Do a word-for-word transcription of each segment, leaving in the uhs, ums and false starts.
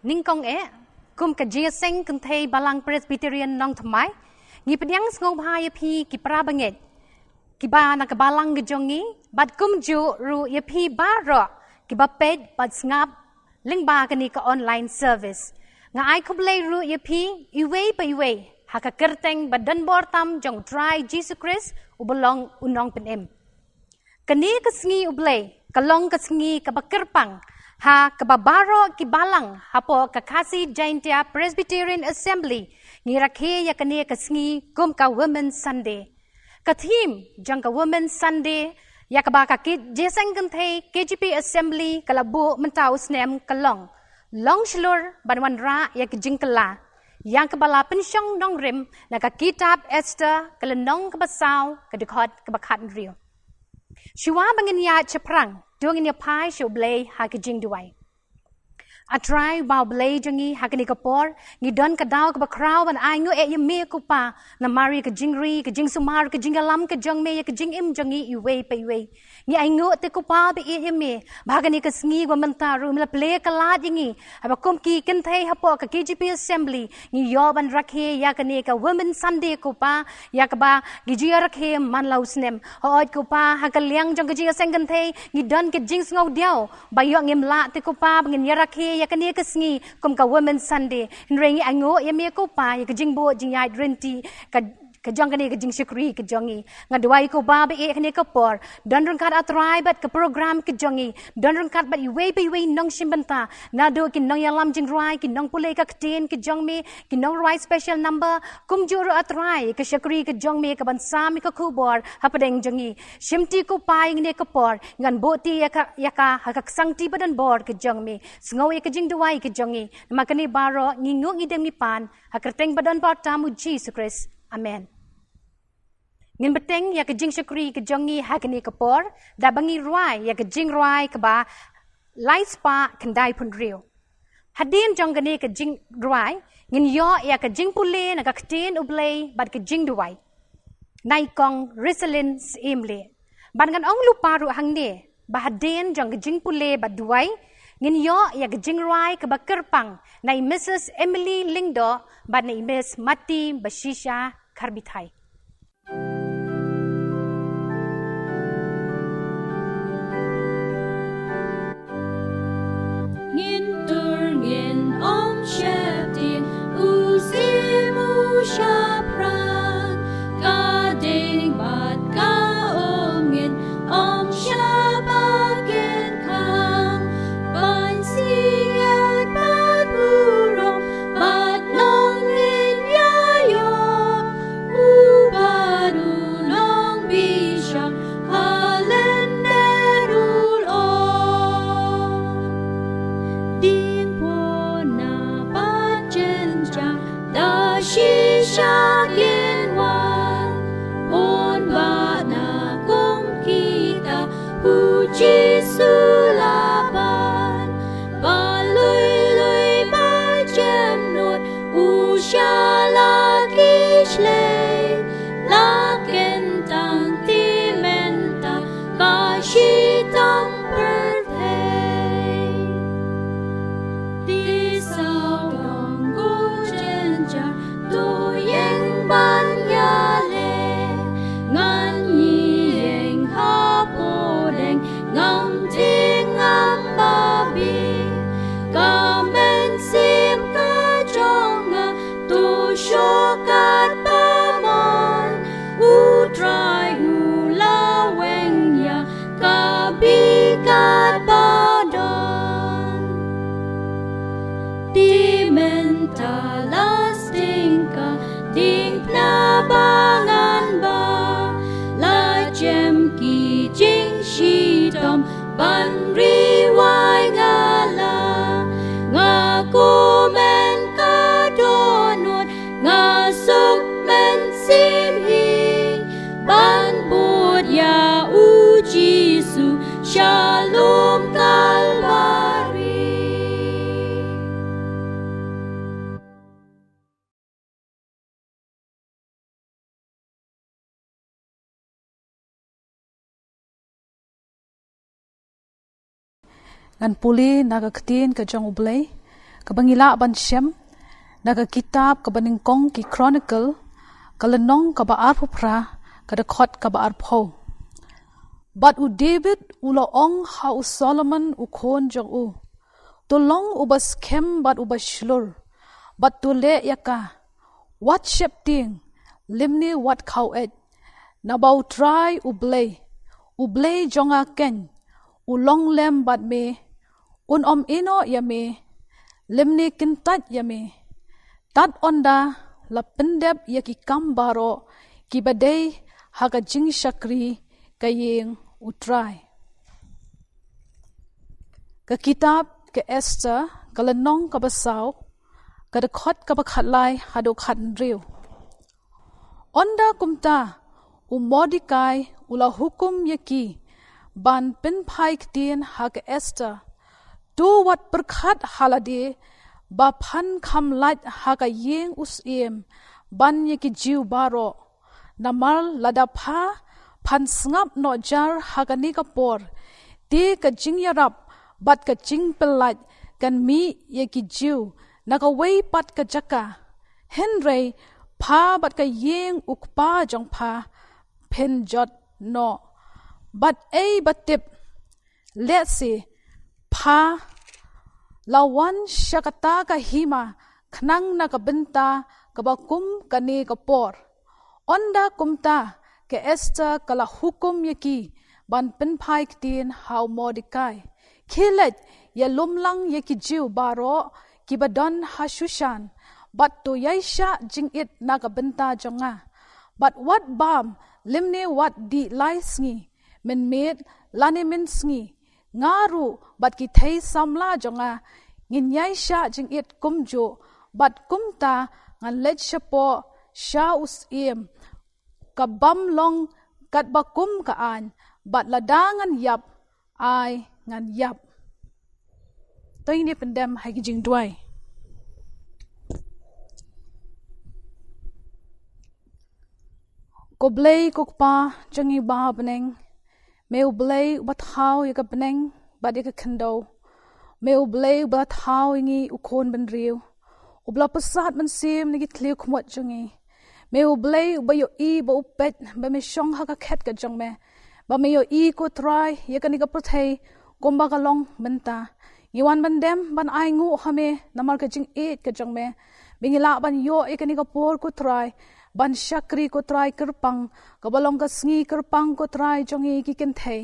Nyngkong eh, kum ka Jingïaseng Kynthei Balang Presbyterian Nongthymmai, ngi pdiang sngewbha ïa phi ki para bangeit kiba na ka balang ka jong ngi, bad kumjuh ruh ïa phi baroh kiba peit bad sngap lyngba kane ka online service. Nga ai khublei ruh ïa phi iwei pa iwei ha ka kyrteng ba donbor tam jong U Trai Jisu Khrist uba long U Nongpynim. Kane ka sngi U Blei ka long ka sngi kaba kyrpang ha kaba baroh ki balang hapoh ka Khasi Jaintia Presbyterian Assembly ngi rakhe ïa kane ka sngi kum ka Women's Sunday. Ka theme jong ka Women's Sunday ïa kaba ka Jingïaseng Kynthei K J P Assembly ka la buh mynta u snem ka long, long shlur ban wanrah ïa ka jingkylla, ïa kaba la pynshong nongrim na ka kitab Esther ka lynnong kaba saw ka dkhot kaba khathynriew. Shuwa ba ngin ïaid shaphrang, to ngin ïa phai sha U Blei ha ka jingduwai. A Trai uba U Blei jong ngi, ha kane ka por ngi don ka daw kaba khraw ban ainguh eh ïa me ko Pa, namar ïa ka jingri, ka jingsumar, ka jingïalam ka jong me ïa ka jingim jong ngi iwei pa iwei. Ngi ainguh te ko Pa ba ïeit ïa me ba ha kane ka sngi ba mynta ruh me la plie ka lad ïa ngi, haba kum ki kynthei hapoh ka K J P Assembly ngi ïoh ban rakhe ïa kane ka Women's Sunday ko Pa, ïa kaba ngi ju ïa rakhe man la u snem. Hooid ko Pa, ha ka liang jong ka Jingïaseng Kynthei ngi don ka jingsngewdiaw ba ïoh ngim lah te ko Pa ba ngin ïa rakhe ïa kane ka sngi kum ka Women's Sunday. Hynrei ngi ainguh ïa me ko Pa ïa ka jingbud jingïaid ryntih ka, ka jong kane ka jingshakri ka jong ngi. Nga duwai ko Pa ba ïa kane ka por don ryngkat A Trai bad ka program ka jong ngi, don ryngkat bad iwei pa iwei nongshim bynta, naduh ki nongïalam jingrwai, ki nongpule ka ktien ka jong me, ki nongrwai special number, kumjuh ruh A Trai ka shakri ka jong me kaban sam ïa ka khubor hapdeng jong ngi. Shimti ko Pa ïa kane ka por, ngan buhti ïa ka, ïa ka ha ka ksangti ba donbor ka jong me. Sngew ïa ka jingduwai ka jong ngi. Namar kane baroh ngi nguh ngi dem ngi pan ha ka kyrteng ba donbor tam U Jisu Khrist. Amen. Ngin bteng ïa ka jingshakri ka jong ngi ha kane ka por da ba ngi rwai ïa ka jingrwai kaba lai spah khyndai phew hynriew. Hadien jong kane ka jingrwai ngin ïoh ïa ka jingpule na ka ktien U Blei bad ka jingduwai na i Kong Risalin Syiemlieh. Bad ngan ong lypa ruh hangne ba hadien jong ka jingpule bad duwai ngin ïoh ïa ka jingrwai kaba kyrpang na i Mrs Emily Lyngdoh bad na i Miss Mati Bashisha Kharbithai. Ngin tur ngin ym sheptieng, u sim u shaphrang, ka ding bad ka um ngin ym shah ba kin khang. Ban sngewthuh bad burom bad long ngin ïa ïoh, u bad u long bishar ha lyndet u lyoh. Ding pona bad jynjar da shisha kin wan, bun bad na kum kita, U Jisu la ban. Ba lui lui ba jemnud, u shah la ki shlei, la kyntang te mynta ka shitom pyrthei. Te sawdong ko jynjar, to ïeng ban ïaleh. Ngan ïeng ha pdeng, ngam tieng ngam babe. Ka mynsiem ka jong nga to shoh katba mon. U Trai u la weng ïa ka bikatba don. Te mynta la sting ka diengphna ba ngan bam, la jem ki jingshitom ban ri wai nga la. Nga kumne ka dohnud, nga suk mynsiem hi ban bud ïa U Jisu sha lum Kalbari. Ngan pule na ka ktien ka jong U Blei Kaba ngi lah ban shem na ka kitab kaba nyngkong ki Chronicle, ka lynnong kaba arphew phra, ka dkhot kaba arphew. Bad u David u la ong ha u Solomon u khun jong u, to long uba skhem bad uba shlur, bad to leh ïa ka, wat sheptieng, lymne wat khaw-eit, naba u Trai u Blei, u Blei jong nga ken, u long lem bad me, un ym ïehnoh ïa me, lymne kyntait ïa me, tad ynda la pyndep ïa ki kam baroh kiba dei ha ka jingshakri ka ïing u Trai. Ka kitab ka Esther, ka lynnong kaba saw, ka dkhot kaba khatlai haduh khathynriew. Ynda kumta, u Mordekai u la hukum ïa ki ban pynphai ktien ha ka Esther, to wat pyrkhat ha lade ba phan kham lait ha ka ïing u syiem ban ïa ki Jiw baroh. Namar lada pha phan sngap noh jar ha kane ka por, te ka jingïarap bad ka jingpyllait kan mih ïa ki Jiw na kawei pat ka jaka. Hynrei pha bad ka ïing u kpa jong pha phin jot noh. Bad ei ba tip, lehse pha la wan sha kata ka hima khnang na ka bynta kaba kum kane ka por. Ynda kumta, ka Esther ka la hukum ïa ki ban pynphai ktien ha u Mordekai, khie leit ïalum lang ïa ki Jiw baroh kiba don ha Shushan, bad to ïaishah jingit na ka bynta jong nga. Bad wat bam, lymne wat dih lai sngi, mynmiet lane mynsngi, nga ruh bad ki thei samla jong nga ngin ïaishah jingit kumjuh, bad kumta ngan leit shapoh sha u syiem, ka bym long katba kum ka aiñ, bad lada ngan ïap, ai ngan ïap. To ngin ïa pyndem ha ki jingduwai. Ko Blei ko Kpa jong ngi ba ha bneng, me u Blei uba thaw ïa ka bneng bad ïa ka khyndew. Me u Blei uba thaw ïa ngi u khun bynriew, uba la pyrsad mynsiem na ki thliew khmut jong ngi. Me u Blei uba ïohi ba u peit ba me shong ha ka khet ka jong me, ba me ïohi ko Trai ïa kane ka pyrthei kumba ka long mynta. Ngi wan ban dem ban ainguh ha me namar ka jingïeit ka jong me, ba ngi lah ban ïoh ïa kane ka por ko Trai ban shakri ko Trai kyrpang, kaba long ka sngi kyrpang ko Trai jong ngi ki kynthei.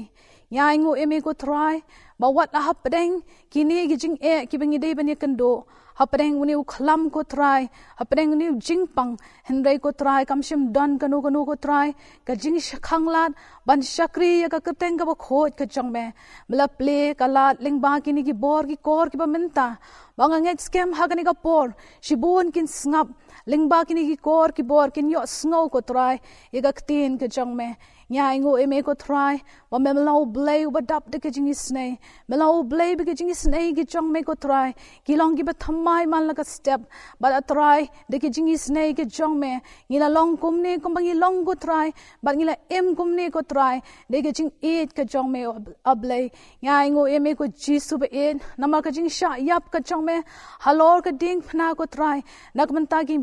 Ngi ainguh ïa me ko Trai ba wat la hapdeng kine ki jingeh kiba ngi dei ban ïakynduh, hapdeng une u khlam ko Trai, hapdeng une u jingpang, hynrei ko Trai kam shym don kano kano ko Trai ka jingshakhanglad ban shakri ïa ka kyrteng kaba khuid ka jong me. Me la plie ka lad lyngba kine ki bor ki kor kiba mynta, ba nga ngeit skhem ha kane ka por shibun kin sngap lyngba kine ki kor ki bor, kin ïohsngew ko Trai ïa ka ktien ka jong me. Ngi ainguh ïa me ko Trai ba me, me long u Blei uba dap da ka jingisynei. Me long u Blei ba ka jingisynei ki jong me ko Trai ki long kiba thymmai man la ka step. Bad a Trai, da ka jingisynei ki jong me ngi la long kumne kumba ngi long ko Trai, bad ngi la im kumne ko Trai, da ka jingïeit ka jong me, a Blei. Ngi ainguh ïa me ko Jisu ba ïeit namar ka jingshah ïap ka jong me halor ka diengphna ko Trai, na ka bynta ki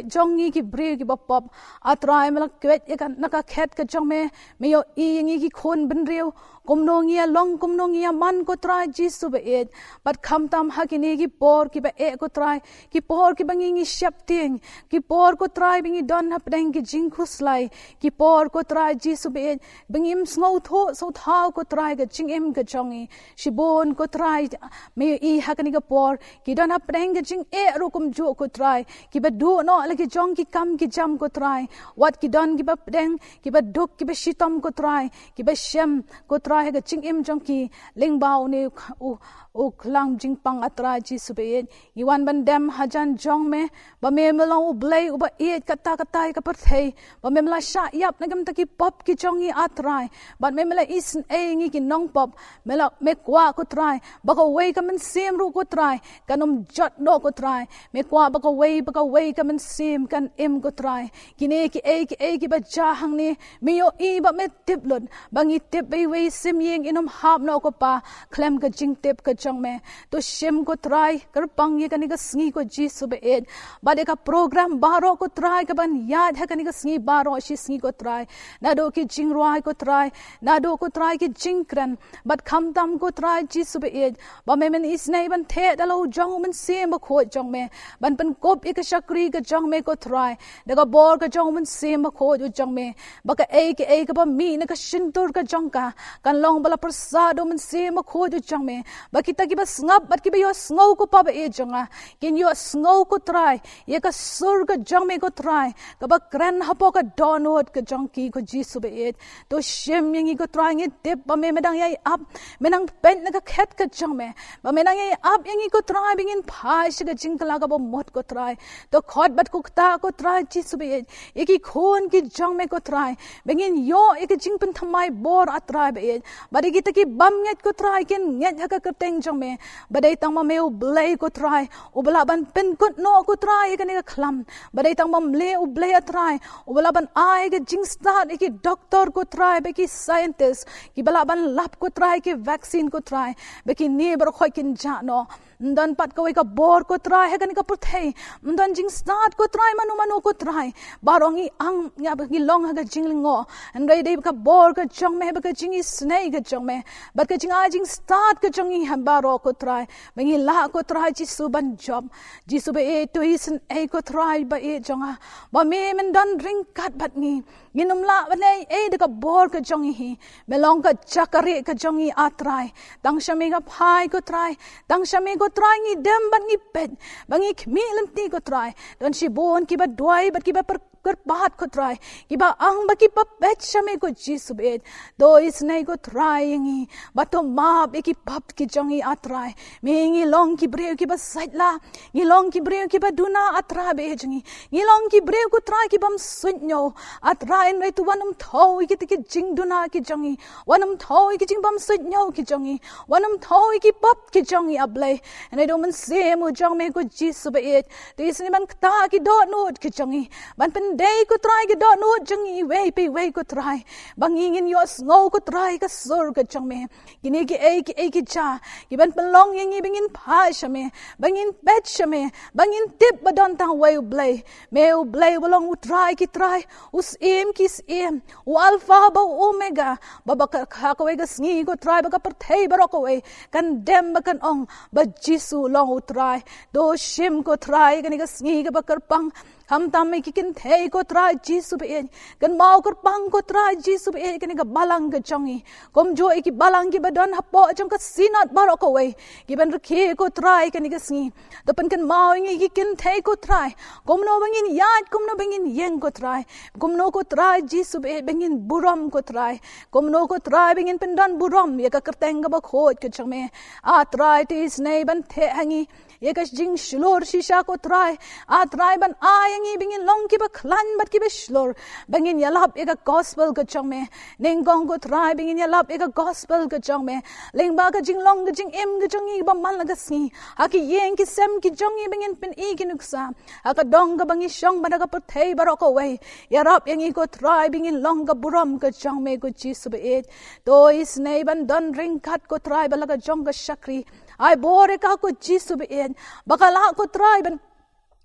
jong ngi ki briew kiba pop. A Trai, me la kwet ïa ka na ka khet ka jong me, me ïohi ïa ngi ki khun bynriew, kumno ngi ïa long, kumno ngi ïa man ko Trai Jisu ba ïeit. Bad khamtam ha kine ki por kiba eh ko Trai, ki por kiba ngi ngi sheptieng, ki por ko Trai ba ngi don hapdeng ki jingkhuslai, ki por ko Trai Jisu ba ïeit ba ngim sngewthuh sngewthaw ko Trai ka jingim ka jong ngi. Shibun ko Trai, me ïohi ha kane ka por ki don hapdeng ka jingeh ruh kumjuh ko Trai, kiba duh noh la ki jong ki kam ki jam ko Trai. Wat ki don kiba pdeng, kiba duk, kiba shitom ko Trai, kiba shem ko Trai ha ka jingim jong ki lyngba une u, u, u khlam jingpang a Trai Jisu ba ïeit. Ngi wan ban dem hajan jong me ba me, me long u Blei uba ïeit kata kata ïa ka pyrthei, ba me, me la shah ïap na ka bynta ki pop ki jong ngi a Trai, bad me, me la isynei ïa ngi ki nongpop. Me la, me kwah ko Trai ba kawei ka mynsiem ruh ko Trai kan ym jot noh ko Trai. Me kwah ba kawei ba kawei ka mynsiem kan im ko Trai. Kine kiei kiei kiba jia hangne, me ïohi bad me tip lut ba ngi tip ba iwei i sim ïing in ym hap noh ko Pa, khlem ka jingtip ka jong me. To shim ko Trai, kyrpang ïa kane ka sngi ko Jisu ba ïeit. Bad ïa ka program baroh ko Trai kaban ïaid ha kane ka sngi baroh shi sngi ko Trai. Naduh ki jingrwai ko Trai, naduh ko Trai ki jingkren. Bad khamtam ko Trai Jisu ba ïeit, ba me men isynei ban theh da la u jong u Mynsiem Bakhuid jong me. Ban pynkup ïa ka shakri ka jong me ko Trai da ka bor ka jong u Mynsiem Bakhuid u jong me. Ba kaei kaei kaba mih na ka shyntur ka jong ka kan long ba la pyrsad da u Mynsiem Bakhuid u jong me. Ba kita kiba sngap bad kiba ïohsngew ko Pa ba ïeit jong nga kin ïohsngew ko Trai ïa ka sur ka jong me ko Trai, kaba kren hapoh ka dohnud ka jong ki ko Jisu ba ïeit. To shim ïa ngi ko Trai, ngi tip ba me me dang ïai ap, me dang peit na ka khet ka jong me. Ba me dang ïai ap ïa ngi ko Trai ba ngin phai sha ka jingkylla kaba mut ko Trai. To khot bad ko ktah ko Trai Jisu ba ïeit ïa ki khun ki jong me ko Trai, ba ngin ïoh ïa ka jingpynthymmai bor A Trai ba ïeit. Bad ïa kita ki bym ngeit ko Trai kin ngeit ha ka kyrteng jong me. Ba dei tang ma me U Blei ko Trai uba lah ban pynkut noh ko Trai ïa kane ka khlam. Ba dei tang ma me U Blei A Trai uba lah ban ai ka jingstad ïa ki doktor ko Trai bad ki scientist kiba lah ban lap ko Trai ki vaccine ko Trai, ba kine baroh khoit kin jah noh. Ym don pat kawei ka bor ko Trai ha kane ka pyrthei. Ym don jingstad ko Trai mano mano ko Trai. Baroh ngi ang, ngi ap, ngi long ha ka jinglyngngoh. Hynrei dei ka bor ka jong me bad ka jingisynei ka jong me bad ka jingai jingstad ka jong ngi ha baroh ko Trai, ba ngi lah ko Trai Jisu ban jop. Jisu ba ïeit, to isynei ko Trai ba ïeit jong nga, ba me men don ryngkat bad ngi. Ngin ym lah ban leh ei ei da ka bor ka jong ngi hi. Me long ka jaka rieh ka jong ngi A Trai. Tang sha me ngi phai ko Trai. Tang sha me ko Trai ngi dem bad ngi peit. Ba ngi khmih lynti ko Trai. Don shibun kiba duwai bad kiba pyrkhat ko Trai, kiba ang bad kiba peit sha me ko Jisu ba ïeit. To isynei ko Trai ïa ngi. Ba to map ïa ki pap ki jong ngi A Trai. Me, ngi long ki briew kiba sait la. Ngi long ki briew kiba duna A Trai ba ïeit jong ngi. Ngi long ki briew ko Trai ki bym suidñiew A Trai, hynrei to wat nym thew ïa kita ki jingduna ki jong ngi. Wat nym thew ïa ki jingbym suidñiew ki jong ngi. Wat nym thew ïa ki pap ki jong ngi A Blei. Hynrei da u Mynsiem u jong me ko Jisu ba ïeit, to isynei ban ktah ki dohnud ki jong ngi. Ban pyndei ko Trai ki dohnud jong ngi iwei pa iwei ko Trai. Ba ngi ngin ïohsngew ko Trai ka sur ka jong me. Kine kiei kiei ki jia kiban pynlong ïa ngi ba ngin phai sha me, ba ngin peit sha me, ba ngin tip ba don tang uwei U Blei. Me U Blei uba long U Trai ki trai, U Syiem ki syiem, U Alpha bad U Omega. Ba, ba ka, ha kawei ka sngi ko Trai ba ka pyrthei baroh kawei kan dem bad kan ong ba Jisu long U Trai. To shim ko Trai kane ka sngi kaba kyrpang. Khamtam ïa ki kynthei ko Trai Jisu ba ïeit. Kynmaw kyrpang ko Trai Jisu ba ïeit kane ka balang ka jong ngi. Kumjuh ïa ki balang kiba don hapoh jong ka Synod baroh kawei kiban rakhe ko Trai kane ka sngi. To pynkynmaw ïa ngi ki kynthei ko Trai, kumno ba ngin ïaid, kumno ba ngin ïeng ko Trai. Kumno ko Trai Jisu ba ïeit ba ngin burom ko Trai. Kumno ko Trai ba ngin pyndon burom ïa ka kyrteng kaba khuid ka jong me. A Trai, to isynei ban theh ha ngi ïa ka jingshlur shisha ko Trai. A Trai, ban ai ïa ngi ba ngin long kiba khlaiñ bad kiba shlur, ba ngin ïalap ïa ka gospel ka jong me. Nyngkong ko Trai ba ngin ïalap ïa ka gospel ka jong me lyngba ka jinglong ka jingim ka jong ngi ba man la ka sngi. Ha ki ïing ki sem ki jong ngi ba ngin pyni ki nuksa. Ha ka dong kaba ngi shong bad ha ka pyrthei baroh kawei. Ïarap ïa ngi ko Trai ba ngin long ka burom ka jong me ko Jisu ba ïeit. To isynei ban don ryngkat ko Trai bad la ka jong ka shakri. Ai bor ïa ka ko Jisu ba ïeit, ba ka lah ko Trai ban,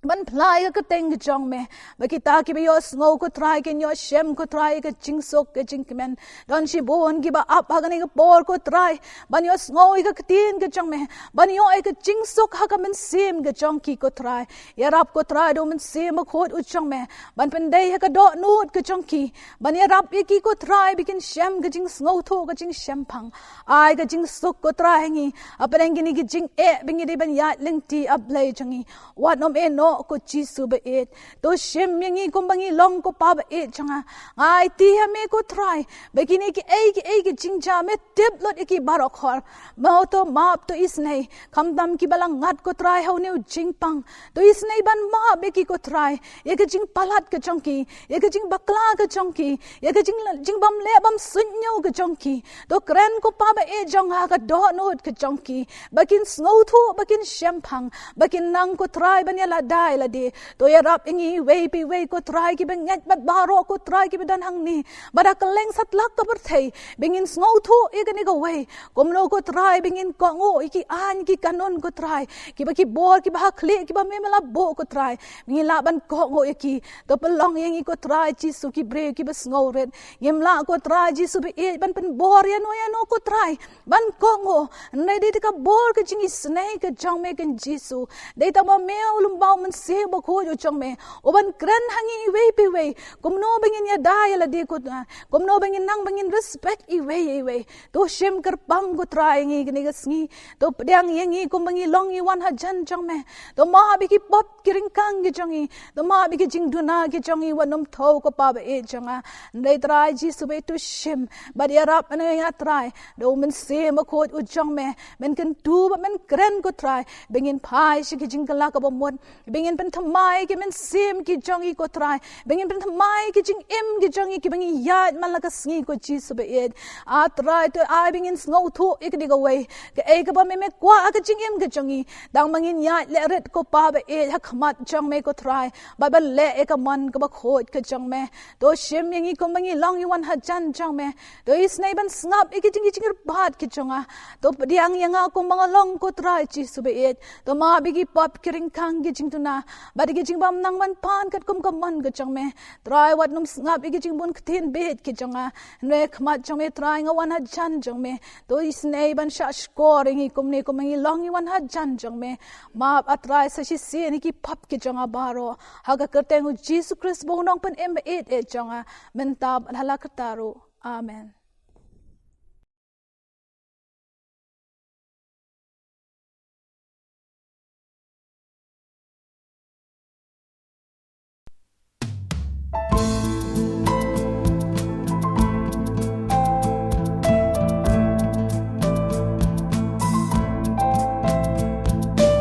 ban phla ïa ka kyrteng ka jong me. Ba kita kiba ïohsngew ko Trai kin ïoh shem ko Trai ïa ka jingsuk ka jingkmen. Don shibun kiba ap ha kane ka por ko Trai ban ïohsngew ïa ka ktien ka jong me, ban ïoh ïa ka jingsuk ha ka mynsiem ka jong ki ko Trai. Ïarap ko Trai da u Mynsiem Bakhuid u jong me ban pyndei ha ka dohnud ka jong ki, ban ïarap ïa ki ko Trai ba kin shem ka jingsngewthuh ka jingshemphang. Ai ka jingsuk ko Trai ha ngi hapdeng kine ki jingeh ba ngi dei ban ïaid lynti A Blei jong ngi. Wat nym ïehnoh ko Jisu ba ïeit. To shim ïa ngi kumba ngi long ko Pa ba ïeit jong nga. Nga aiti ha me ko Trai ba kine kiei kiei ki jingjia me tip lut ïa ki baroh khor. Mo to map, to isynei khamtam kiba la ngat ko Trai ha une u jingpang. To isynei ban map ïa ki ko Trai ïa ka jingpalat ka jong ki, ïa ka jingbakla ka jong ki, ïa ka jing, jingbym leh bym suidñiew ka jong ki. To kren ko Pa ba ïeit jong nga ha ka dohnud ka jong ki, ba kin sngewthuh, ba kin shemphang, ba kin nang ko Trai ban ïalada ïa lade. To ïarap ïa ngi iwei pa iwei ko Trai, kiba ngeit bad baroh ko Trai kiba don hangne. Bad ha kylleng satlak ka pyrthei ba ngin sngewthuh ïa kane kawei. Kumno ko Trai ba ngin kohnguh ïa ki aiñ ki kanun ko Trai, kiba ki bor kiba ha khlieh kiba me me la buh ko Trai, ba ngin lah ban kohnguh ïa ki. To pynlong ïa ngi ko Trai Jisu ki briew kiba sngewrit. Ngim lah ko Trai Jisu ba ïeit ban pynbor ïano ïano ko Trai ban kohnguh. Hynrei dei da ka bor ka jingisynei ka jong me ko Jisu. Dei tang ma me u Lyngba Mynsiem Bakhuid u jong me, u ban kren ha ngi iwei pa iwei. Kumno ba ngin ïada ïa lade ko Trai, kumno ba ngin nang ba ngin respect iwei ïa iwei. To shim kyrpang ko Trai ïa ngi kane ka sngi. To pdiang ïa ngi kumba ngi long ngi wan hajan jong me. To map ïa ki pop ki ryngkang ki jong ngi. To map ïa ki jingduna ki jong ngi, wat nym thew ko Pa ba ïeit jong nga. Hynrei Trai Jisu ba ïeit to shim bad ïarap ïa nga Trai da u Mynsiem Bakhuid u jong me. Men kyntu bad men kren ko Trai ba ngin phai sha ki jingkylla kaba mut, ba ngin pynthymmai ki mynsiem ki jong ngi ko Trai, ba ngin pynthymmai ki jingim ki jong ngi kiba ngi ïaid man la ka sngi ko Jisu ba ïeit. A Trai to ai ba ngin sngewthuh ïa kane kawei, kaei kaba me me kwah ha ka jingim ka jong ngi. Tang ba ngin ïaid leh rit ko Pa ba ïeit ha khmat jong me ko Trai, bad ban leh ïa ka mon kaba khuid ka jong me. To shim ïa ngi kumba ngi long ngi wan hajan jong me. To isynei ban sngap ïa ki jing, ki jingkyrpad ki jong nga. To pdiang ïa nga kumba nga long ko Trai Jisu ba ïeit. To map ïa ki pop ki ryngkang ki jingduna bad ïa ki jingbymnang ban pan katkum ka mon ka jong me. Trai wat nym sngap ïa ki jingbun ktien beit ki jong nga. Hynrei ha khmat jong me Trai nga wan hajan jong me. To isynei ban shahshkor ïa ngi kumne kumba ngi long ngi wan hajan jong me. Map A Trai sa shisien ïa ki pop ki jong nga baroh. Ha ka kyrteng u Jisu Khrist ba u Nongpynim ba ïeit ïeit jong nga, mynta bad ha la karta ruh. Amen.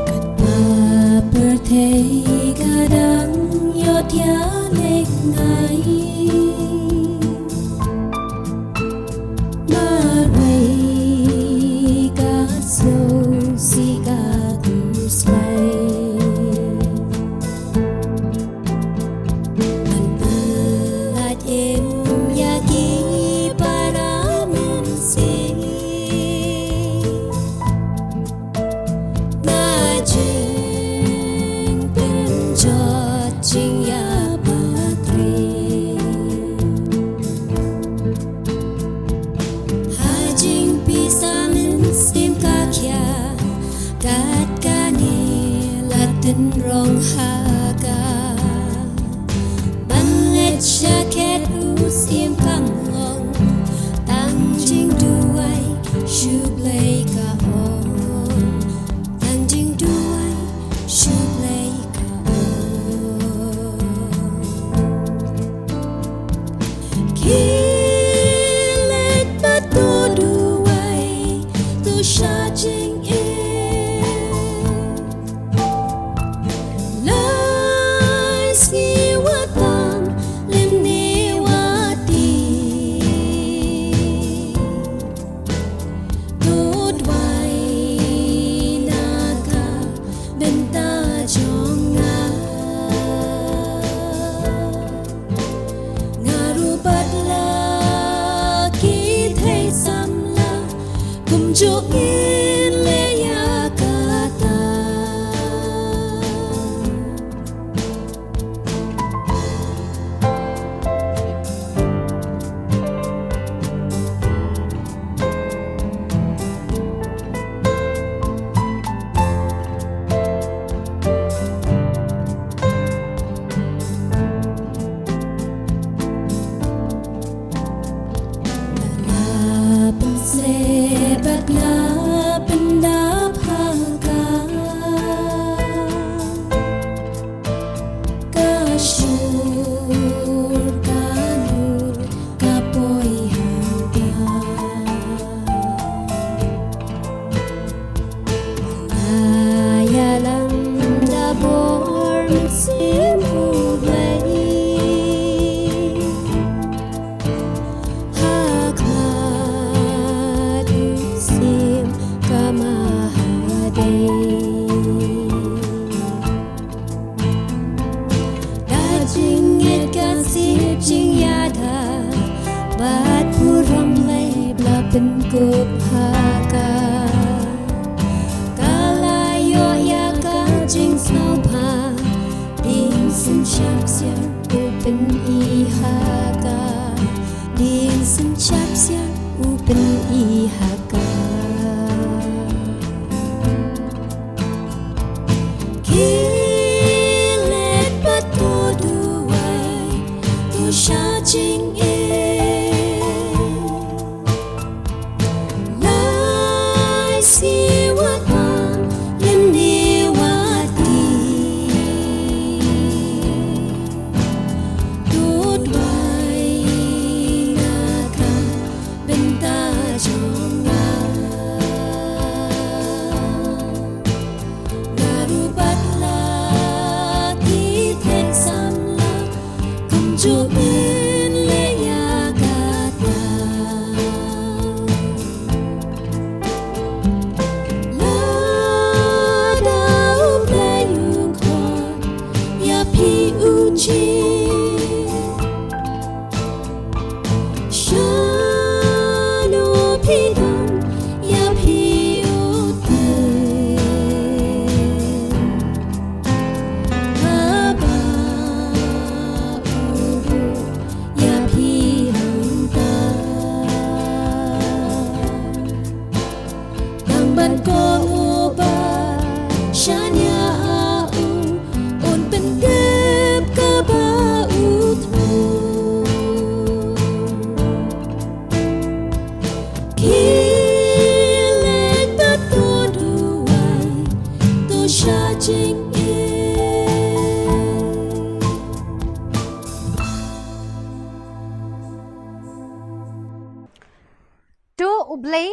Katba pyrthei ka dang ïohthiah lehkai, marwei ka sngewsih ka khuslai. Ngan pyllait im ïa ki para mynsiem. Nga jingpynjot jingïapatri. Ha jingpisa mynsiem ka khia, kat kane la tynrong ha ka. Ban leit sha khet u syiem kam long tang jingduwai shu Blei ka ong. Tang jingduwai shu Blei ka ong. Khie leit bad to duwai, to shah jingim. Lai sngi wat tam lymne wat tih. To duwai na ka bynta jong nga. Nga ruh bad la ki thei samla kumjuh ngin leh ïa kata. Nga la pynseh bad nga At burom lei ba la pynkup ha ka. Ka la ïoh ïa ka jingsngewbha. Ding sngewsih u pyni ha ka. Ding sngewsih u pyni ha ka. Ki leit bad to duwai, to shah jingim. Lai si wat wan, lem ni wat ti. To duwai na ka bynta jong nga. Nga ruh pat la ki theng samla, kumjuh ngin leh ïa kata. Lada U Blei u khot ïa phi u jied. Shano phi don ïa phi u tei. Haba u buh ïa phi hangta. Tang ban kohnguh bad shaniah ha u, un pyntip kaba u thmu. Ki leit bad to duwai, to shah jingim. To U Blei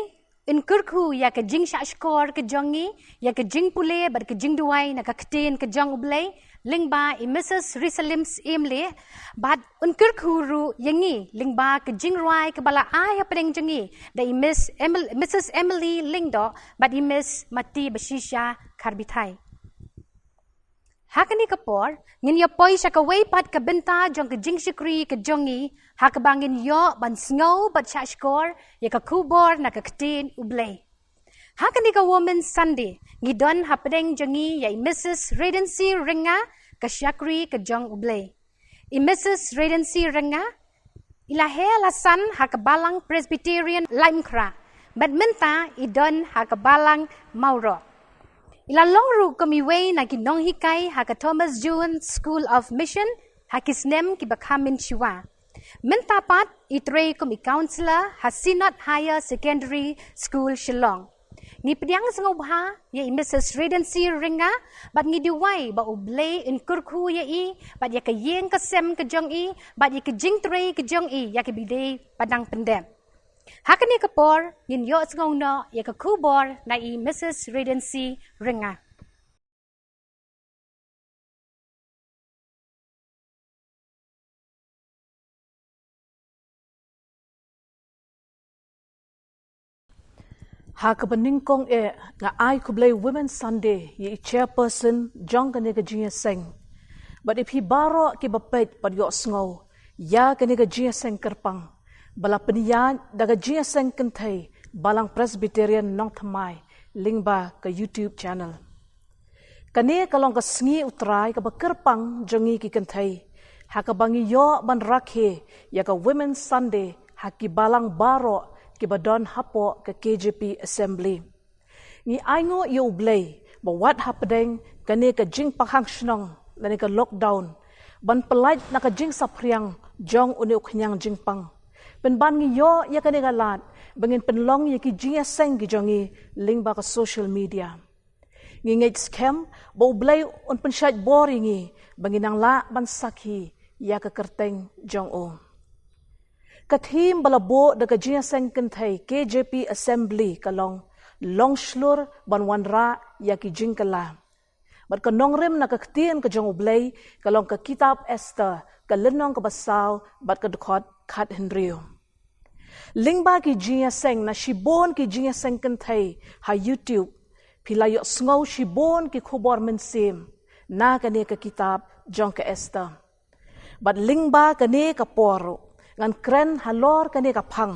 un kyrkhu ïa ka jingshahshkor ka jong ngi, ïa ka jingpule bad ka jingduwai na ka ktien ka jong U Blei, lyngba i Missus Risalim Syiemlieh, bad un kyrkhu ruh ïa ngi lyngba ka jingrwai kaba la ai hapdeng jong ngi da i Miss Emil-, Missus Emily Lyngdoh bad i Miss Mati Bashisha Kharbithai. Ha kane ka por, ngin ïa poi sha kawei pat ka bynta jong ka jingshakri ka jong ngi, ha kaba ngin ïoh ban sngew bad shahshkor ïa ka khubor na ka ktien U Blei. Ha kane ka Women's Sunday, ngi don hapdeng jong ngi ïa i Missus Redency Rynga, ka shakri ka jong U Blei. I Missus Redency Rynga i la heh la san ha ka Balang Presbyterian Laitumkhrah, bad mynta i don ha ka Balang Mawroh. I la long ruh kum iwei na ki nonghikai ha ka Thomas Jones School of Mission ha ki snem kiba kham mynshuwa. Mynta pat i trei kum i counsellor ha Synod Higher Secondary School Shillong. Ngi pdiang sngewbha ïa i Missus Redency Rynga, bad ngi duwai ba U Blei un kyrkhu ïa i, bad ïa ka ïing ka sem ka jong i, bad ïa ka jingtrei ka jong i ïa kaba dei ba dang pyndep. Ha kane ka por, ngin ïohsngew noh ïa ka khubor na i Missus Redency Rynga. Ha kaba nyngkong eh, nga ai khublei Women's Sunday ïa i chairperson jong kane ka jingïaseng, bad ïa phi baroh kiba peit bad ïohsngew ïa kane ka jingïaseng kyrpang ba la pynïaid da ka jingïaseng kynthei Balang Presbyterian Nongthymmai lyngba ka YouTube channel. Kane ka long ka sngi U Trai kaba kyrpang jong ngi ki kynthei, ha kaba ngi ïoh ban rakhe ïa ka Women's Sunday ha ki balang baroh kiba don hapoh ka K J P Assembly. Ngi ainguh ïa U Blei ba wat hapdeng kane ka jingpynhap shnong lane ka lockdown, ban pyllait na ka jingsaphriang jong une u khñiang jingpang, pynban ngi ïoh ïa kane ka lad ba ngin pynlong ïa ki jingïaseng ki jong ngi lyngba ka social media. Ngi ngeit skhem ba U Blei un pynshait bor ïa ngi ba ngin nang lah ban sakhi ïa ka kyrteng jong u. Ka theme ba la buh da ka jingïaseng kynthei K J P Assembly ka long, long shlur ban wanrah ïa ki jingkylla. Bad ka nongrim na ka ktien ka jong U Blei ka long ka kitab Esther, ka lynnong kaba saw bad ka dkhot khathynriew. Lyngba ki jingïaseng na shibun ki jingïaseng kynthei ha YouTube, phi la ïohsngew shibun ki khubor mynsiem na kane ka kitab jong ka Esther. Bad lyngba kane ka por ruh, Ngan kren halor kane ka phang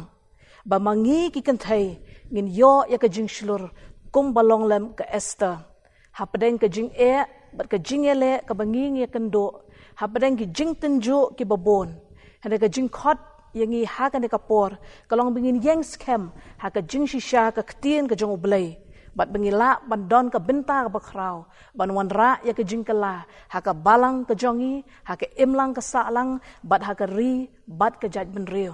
ba ma ngi ki kynthei ngin ïoh ïa ka jingshlur kum ba long lem ka Esther, hapdeng ka jingeh bad ka jingïaleh kaba ngi ngi ïakynduh, hapdeng ki jingtynjuh kiba bun. Hynrei ka jingkhot ïa ngi ha kane ka por ka long ba ngin ïeng skhem ha ka jingshisha ka ktien ka jong U Blei, bad ba ngi lah ban don ka bynta kaba khraw ban wanrah ïa ka jingkylla ha ka balang ka jong ngi, ha ka imlang ka sahlang, bad ha ka ri bad ka jaitbynriew.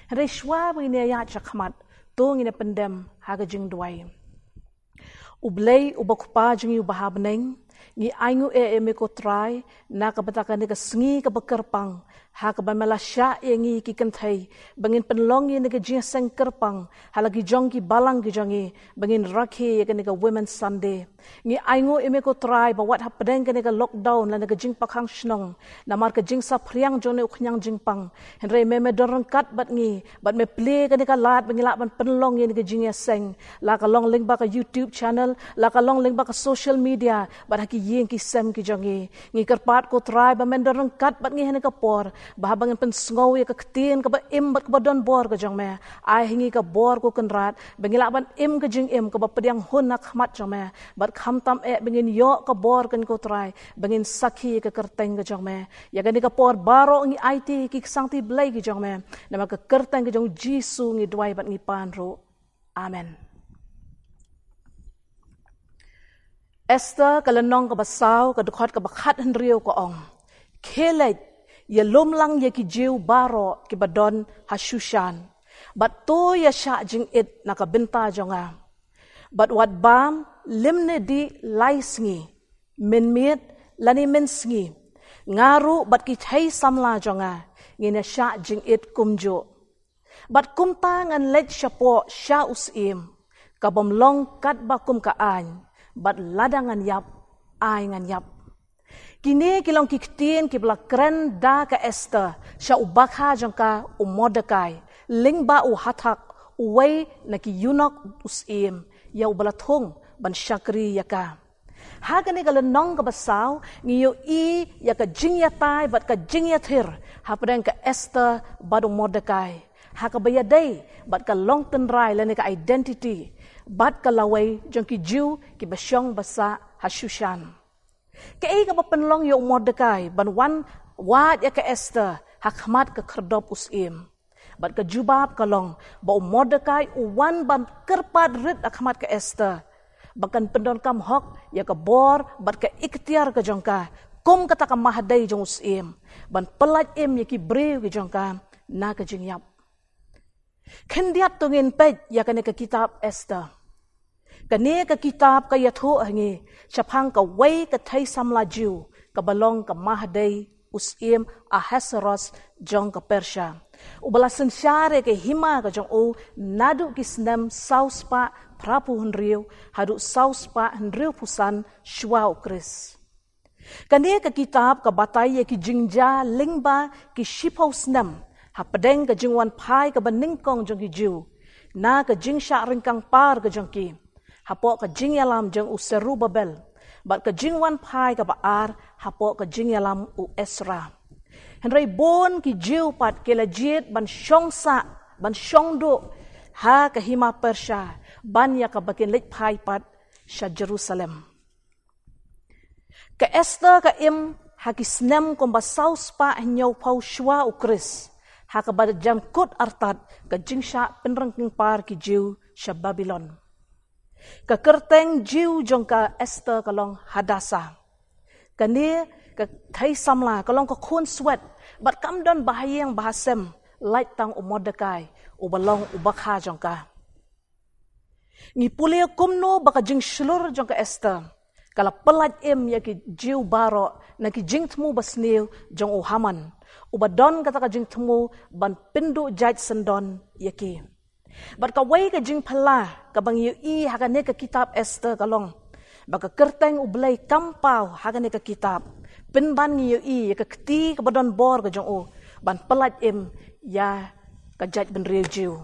Hynrei shuwa ba ngin ïaid shakhmat, to ngin ïa pyndem ha ka jingduwai. U Blei uba Kpa jong ngi uba ha bneng, ngi ainguh eh ïa me ko Trai na ka bynta kane ka sngi kaba kyrpang, ha kaba me la shah ïa ngi ki kynthei ba ngin pynlong ïa kane ka jingïaseng kyrpang ha la ki jong ki balang ki jong ngi, ba ngin rakhe ïa kane ka Women's Sunday. Ngi ainguh ïa me ko Trai ba wat hapdeng kane ka lockdown lane ka jingpakkhang shnong namar ka jingsaphriang jong une u khñiang jingpang, hynrei me me don ryngkat bad ngi, bad me plie kane ka lad ba ngi lah ban pynlong ïa kane ka jingïaseng, la ka long lyngba ka YouTube channel, la ka long lyngba ka social media, bad ha ki ïing ki sem ki jong ngi. Ngi kyrpad ko Trai ba men don ryngkat bad ngi ha kane ka por, ba haba ngin pynsngew ïa ka ktien kaba im bad kaba don bor ka jong me, ai ha ngi ka bor ko Kynrad ba ngi lah ban im ka jingim kaba pdiang hun ha khmat jong me, bad khamtam eh ba ngin ïoh ka bor kane ko Trai ba ngin sakhi ïa ka kyrteng ka jong me. Ïa kane ka por baroh ngi aiti ïa ki sangti Blei ki jong me, namar ka kyrteng ka jong U Jisu ngi duwai bad ngi pan ruh. Amen. Esther ka lynnong kaba saw ka dkhot kaba khathynriew ka ong, khie leit, ïalum lang ïa ki Jiw baroh kiba don ha Shushan, bad to ïashah jingit na ka bynta jong nga. Bad wat bam lymne dih lai sngi, mynmiet lane mynsngi, nga ruh bad ki thei samla jong nga ngin ïashah jingit kumjuh. Bad kumta ngan leit shapoh sha u syiem, ka bym long katba kum ka aiñ, bad lada ngan ïap, ai ngan ïap. Kine ki long ki ktien kiba la kren da ka Esther sha u bakha jong ka u Mordekai, lyngba u Hathak, uwei na ki eunuch u syiem, ïa uba la thung ban shakri ïa ka. Ha kane ka lynnong kaba saw ngi ïohi ïa ka jingïatai bad ka jingïathir hapdeng ka Esther bad u Mordekai, ha kaba ïadei bad ka long tynrai lane ka identity bad ka lawei jong ki Jiw kiba shong ba sah ha Shushan. Kaei kaba pynlong ïa u Mordekai ban wan wad ïa ka Esther ha khmat ka khyrdop u syiem? Bad ka jubab ka long ba u Mordekai u wan ban kyrpad rit ha khmat ka Esther ba kan pyndonkam hok ïa ka bor bad ka iktiar ka jong ka kum kata ka mahdei jong u syiem, ban pyllait im ïa ki briew ki jong ka na ka jingïap. Khyndiat to ngin peit ïa kane ka kitab Esther. Kane ka kitab ka ïathuh ha ngi shaphang kawei ka thei samla Jiw kaba long ka mahdei u syiem Ahasuerus jong ka Persia, uba la synshar ïa ka hima ka jong u naduh ki snem saw spah phra phew hynriew haduh saw spah hynriew phew san shwa u Khrist. Kane ka kitab ka batai ïa ki jingjia lyngba ki shiphew snem hapdeng ka jingwan phai kaba nyngkong jong ki Jiw, na ka jingshah ryngkang par ka jong ki hapoh ka jingïalam jong u Serubabel, bad ka jingwan phai kaba ar hapoh ka jingïalam u Esra. Hynrei bun ki Jiw pat ki la jied ban shong sah, ban shong duh ha ka hima Persia, ban ïa kaba kin leit phai pat sha Jerusalem. Ka Esther ka im ha ki snem kumba saw spah hynñiew phew shwa u Khrist, ha kaba jan kut artat ka jingshah pynryngkang par ki Jiw sha Babilon. Ka kyrteng Jiw jong ka Esther ka long Hadassah. Kane ka thei samla ka long ka khun swet, bad kam don ba ha ïing ba ha sem, lait tang u Mordekai uba long u bakha jong ka. Ngi pule kumno ba ka jingshlur jong ka Esther ka la pyllait im ïa ki Jiw baroh na ki jingthmu basniew jong u Haman, uba don kata ka jingthmu ban pynduh jait syndon ïa ki. Bad kawei ka jingphylla kaba ngi ïohi ha kane ka kitab Esther ka long ba ka kyrteng U Blei kam paw ha kane ka kitab, pynban ngi ïohi ïa ka kti kaba don bor ka jong u ban pyllait im ïa ka jaitbynriew Jiw.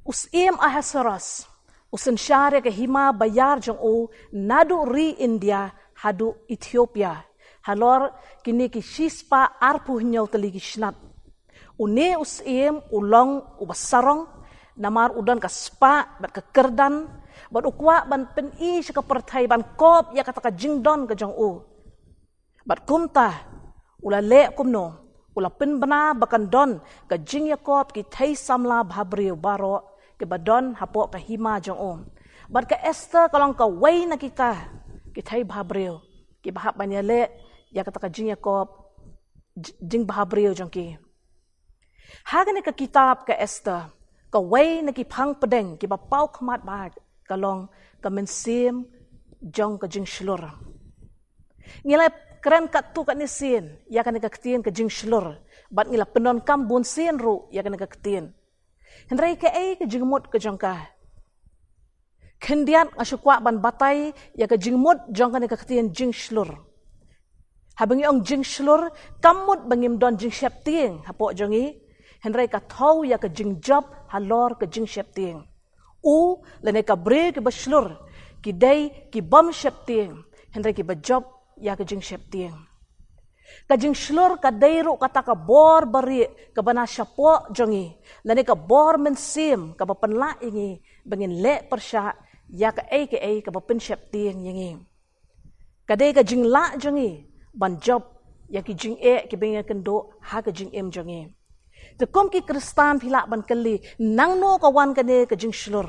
U syiem Ahasuerus u synshar ïa ka hima ba ïar jong u naduh ri India haduh Ethiopia halor kine ki shispah arphew hynñiew tylli ki snat. Une u syiem u long uba sarong, namar u don ka spah bad ka kyrdan, bad u kwah ban pyni sha ka pyrthei ban kop ïa kata ka jingdon ka jong u. Bad kumta, u la leh kumno, u la pynbna ba kan don ka jingïakop ki thei samla bhabriew baroh kiba don hapoh ka hima jong u. Bad ka Esther ka long kawei na kita ki thei bhabriew kiba hap ban ïaleh ïa kata ka jingïakop, j-, jingbhabriew jong ki. Ha kane ka kitab ka Esther, kawei na ki phang pdeng kiba paw khmat bha ka long ka mynsiem jong ka jingshlur. Ngi la kren katto katne sien ïa kane ka ktien ka jingshlur, bad ngi la pyndonkam bun sien ruh ïa kane ka ktien. Hynrei kaei ka jingmut ka jong ka? Khyndiat nga shu kwah ban batai ïa ka jingmut jong kane ka ktien jingshlur. Haba ngi ong jingshlur, kam mut ba ngim don jingsheptieng hapoh jong ngi, hynrei ka thew ïa ka jingjop halor ka jingsheptieng. U, lane ka briew kiba shlur, ki dei ki bym sheptieng, hynrei kiba jop ïa ka jingsheptieng. Ka jingshlur ka dei ruh kata ka bor barieh kaba na shapoh jong ngi, lane ka bor mynsiem kaba pynlah ïa ngi ba ngin leh pyrshah ïa kaei kaei kaba pynsheptieng ïa ngi. Ka dei ka jinglah jong ngi ban jop ïa ki jingeh kiba ngi ïakynduh ha ka jingim jong ngi. Te kum ki Khristan phi lah ban kylli, nangno ka wan kane ka jingshlur?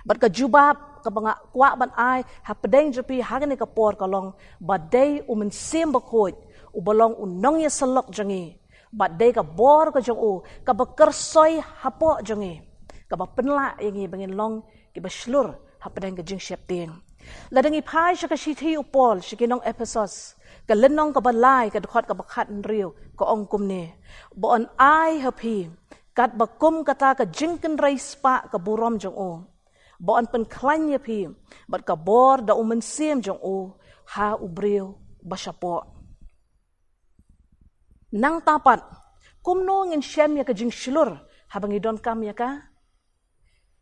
Bad ka jubab kaba nga kwah ban ai hapdeng jong phi ha kane ka por ka long ba dei u Mynsiem Bakhuid uba long u nongïasyllok jong ngi. Bad dei ka bor ka jong u kaba kyrsoi hapoh jong ngi, kaba pynlah ïa ngi ba ngin long kiba shlur hapdeng ka jingsheptieng. Lada ngi phai sha ka shithi u Paul sha ki nong Ephesos, ka lynnong kaba lai, ka dkhot kaba khathynriew, ka ong kumne: Ba yn ai ha phi katba kum kata ka jingkynrei spah ka burom jong u. Ba yn pynkhlaiñ ïa phi bad ka bor da u Mynsiem jong u ha u briew ba shapoh. Nangta pat, kumno ngin shem ïa ka jingshlur haba ngi donkam ïa ka?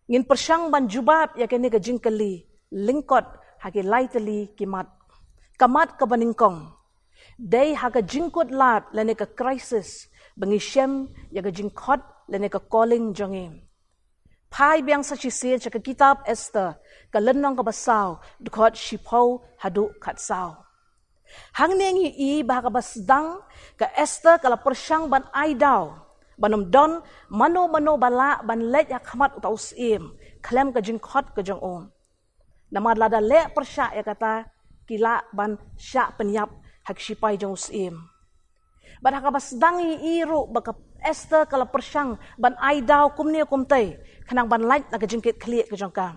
Ngin pyrshang ban jubab ïa kane ka jingkylli lyngkot ha ki lai tylli ki mat. Ka mat kaba nyngkong, dei ha ka jingkut lad lane ka crisis ba ngi shem ïa ka jingkhot lane ka calling jong ngi. Phai biang sa shisien sha ka kitab Esther, ka lynnong kaba saw, dkhot shiphew haduh khatsaw. Hangne ngi i ba ha kaba sdang, ka Esther ka la pyrshang ban ai daw ban ym don mano mano ba lah ban leit ha khmat uta u syiem khlem ka jingkhot ka jong u. Namar lada leh pyrshah ïa kata, ki lah ban shah pynïap ha ki shipai jong u syiem. Bad ha kaba sdang ngi i ruh ba ka Esther ka la pyrshang ban ai daw kumne kumtei khnang ban lait na ka jingkitkhlieh ka jong ka.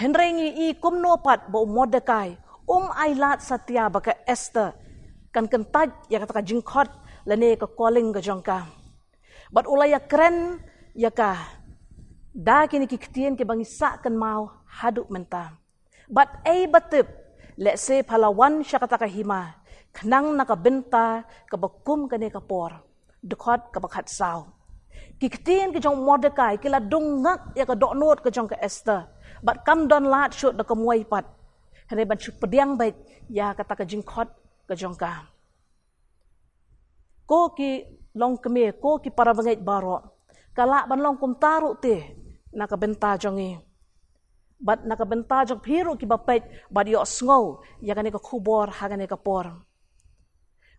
Hynrei ngi i kumno pat ba u Mordekai um ai lad satia ba ka Esther kan kyntait ïa kata ka jingkhot lane ka calling ka jong ka. Bad u la ïakren ïa ka da kine ki ktien kiba ngi sah kynmaw haduh mynta. Bad ei ba tip, lehse pha la wan sha kata ka hima khnang na ka bynta kaba kum kane ka por. Dkhot kaba khatsaw. Ki ktien ki jong u Mordekai ki la dung ngak ïa ka dohnud ka jong ka Esther. Bad kam don lad shuh da kumwei pat, hynrei ban shu pdiang beit ïa kata ka jingkhot ka jong ka. Ko ki longkmie, ko ki para bangeit baroh, ka lah ban long kumta ruh te na ka bynta jong ngi. Bad na ka bynta jong phi ruh kiba peit bad ïohsngew ïa kane ka khubor ha kane ka por.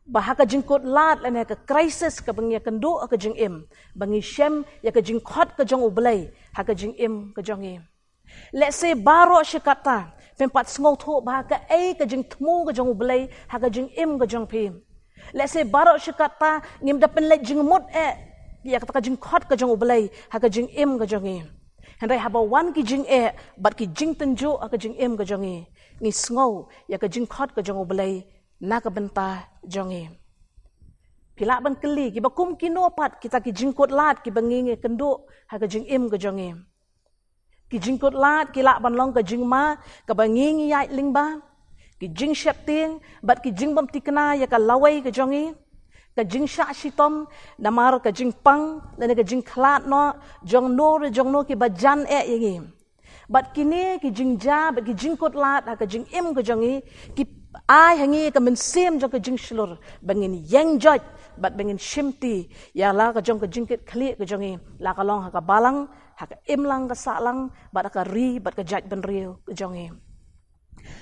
Ba ha ka jingkut lad lane ka crisis kaba ngi ïakynduh ha ka jingim, ba ngi shem ïa ka jingkhot ka jong U Blei ha ka jingim ka jong ngi. Lehse baroh shi katta phim pat sngewthuh ba kaei ka jingthmu ka jong U Blei ha ka jingim ka jong phi. Lehse baroh shi katta ngim da pynleit jingmut eh ïa kata ka jingkhot ka jong U Blei ha ka jingim ka jong ngi. Hynrei haba wan ki jingeh bad ki jingtynjuh ha ka jingim ka jong ngi, ngi sngew ïa ka jingkhot ka jong U Blei na ka bynta jong ngi. Phi lah ban kylli, kiba kum kino pat kita ki jingkut lad kiba ngi ïakynduh ha ka jingim ka jong ngi? Ki jingkut lad ki lah ban long ka jingma kaba ngi ngi ïaid lyngba, ki jingsheptieng bad ki jingbymthikna ïa ka lawei ka jong ngi, ka jingshah shitom namar ka jingpang lane ka jingkhlad noh jong no re jong no kiba jan eh ïa ngi. Bad kine ki jingjia bad ki jingkut lad ha ka jingim ka jong ngi ki Ai ha ngi ka mynsiem jong ka jingshlur, ba ngin ïeng joit, bad ba ngin shimti ïa la ka jong ka jingkitkhlieh ka jong ngi, la ka long ha ka balang, ha ka imlang ka sahlang, bad ha ka ri bad ka jaitbynriew ka jong ngi.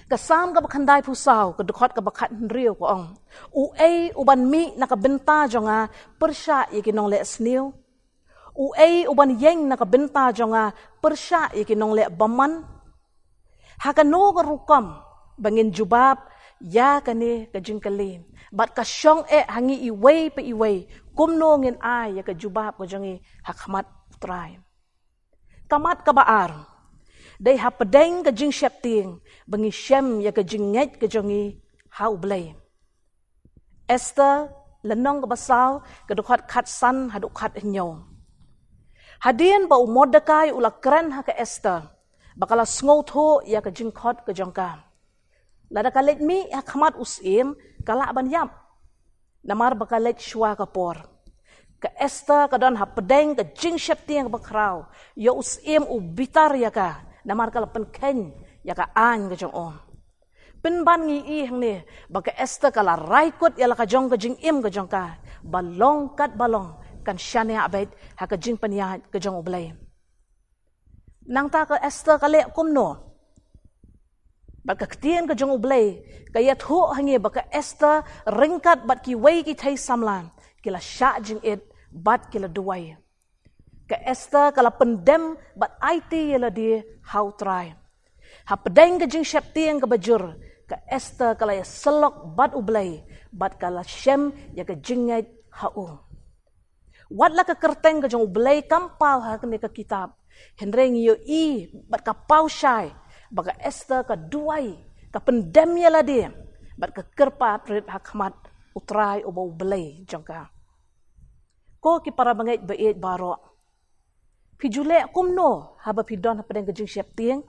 Ka Salm kaba khyndai phew saw, ka dkhot kaba khathynriew ka ong: Uei uban mih na ka bynta jong nga pyrshah ïa ki nongleh sniew? Uei uban ïeng na ka bynta jong nga pyrshah ïa ki nongleh bymman? Ha kano ka rukom ba ngin jubab ïa kane ka jingkylli? Bad ka shong eh ha ngi iwei pa iwei, kumno ngin ai ïa ka jubab ka jong ngi ha khmat U Trai? Ka mat kaba ar: Dei hapdeng ka jingsheptieng ba ngi shem ïa ka jingngeit ka jong ngi ha U Blei. Esther, lynnong kaba saw, ka dkhot khatsan haduh khathynñiew. Hadien ba u Mordekai u la kren ha ka Esther, ba ka la sngewthuh ïa ka jingkhot ka jong ka, lada ka leit mih ha khmat u syiem, ka lah ban ïap, namar ba ka leit shuwa ka por. Ka Esther ka don hapdeng ka jingsheptieng kaba khraw, ïa u syiem u bitar ïa ka, namar ka la pynkheiñ ïa ka aiñ ka jong u. Pynban ngi i hangne ba ka Esther ka la rai kut ïa la ka jong ka jingim ka jong ka, ba long kat ba long, kan shaniah beit ha ka jingpynïaid ka jong U Blei. Nangta ka Esther ka leh kumno? Bad ka ktien ka jong U Blei ka ïathuh ha ngi ba ka Esther ryngkat bad kiwei ki thei samla, ki la shah jingit bad ki la duwai. Ka Esther ka la pyndem bad aiti ïa lade ha U Trai. Hapdeng ka jingsheptieng kaba jur, ka Esther ka la ïasyllok bad U Blei, bad ka la shem ïa ka jingngeit ha u. Wat la ka kyrteng ka jong U Blei kam paw ha kane ka kitab, hynrei ngi ïohi bad ka paw shai ba ka Esther ka duwai, ka pyndem ïa lade, bad ka kyrpad rit ha khmat U Trai uba U Blei jong ka. Ko ki para bangeit ba ïeit baroh, phi ju leh kumno haba phi don hapdeng ka jingsheptieng?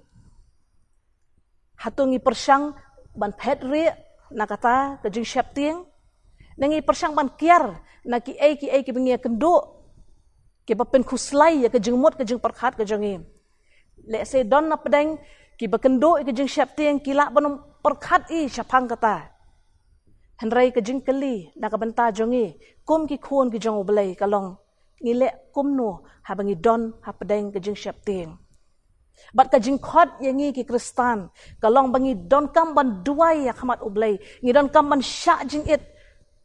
Hato ngi pyrshang ban phet rieh na kata ka jingsheptieng? Ne ngi pyrshang ban kiar na kiei kiei kiba ngi ïakynduh, kiba pynkhuslai ïa ka jingmut ka jingpyrkhat ka jong ngi? Lehse don napdeng kiba kynduh ïa ka jingsheptieng, ki lah ban ym pyrkhat i shaphang kata. Hynrei ka jingkylli na ka bynta jong ngi kum ki khun ki jong U Blei ka long, ngi leh kumno haba ngi don hapdeng ka jingsheptieng? Bad ka jingkhot ïa ngi ki Khristan ka long ba ngi donkam ban duwai ha khmat U Blei, ngi donkam ban shah jingit